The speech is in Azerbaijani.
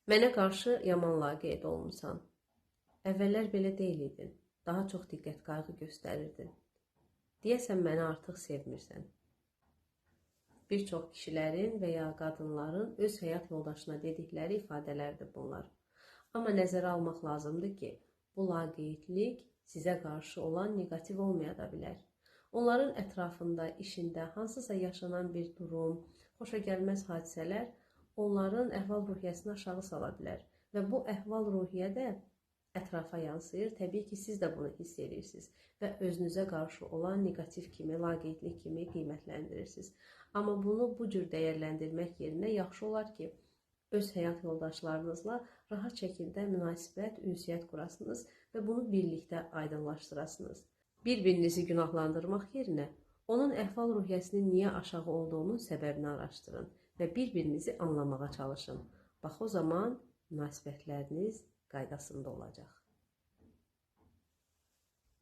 Mənə qarşı yaman laqeyd olmusan. Əvvəllər belə deyil idin. Daha çox diqqət, qayğı göstərirdin. Deyəsən məni artıq sevmirsən. Bir çox kişilərin və ya qadınların öz həyat yoldaşına dedikləri ifadələrdir bunlar. Amma nəzərə almaq lazımdır ki, bu laqeydlik sizə qarşı olan neqativ olmaya da bilər. Onların ətrafında, işində hansısa yaşanan bir durum, xoşagəlməz hadisələr onların əhval-ruhiyyəsini aşağı sala bilər və bu əhval-ruhiyyə də ətrafa yansıyır. Təbii ki, siz də bunu hiss edirsiniz və özünüzə qarşı olan neqativ kimi, laqeydlik kimi qiymətləndirirsiniz. Amma bunu bu cür dəyərləndirmək yerinə yaxşı olar ki, öz həyat yoldaşlarınızla rahat şəkildə münasibət, ünsiyyət qurasınız və bunu birlikdə aydınlaşdırasınız. Bir-birinizi günahlandırmaq yerinə onun əhval-ruhiyyəsinin niyə aşağı olduğunun səbəbini araşdırın və bir-birinizi anlamağa çalışın. Bax o zaman münasibətləriniz qaydasında olacaq.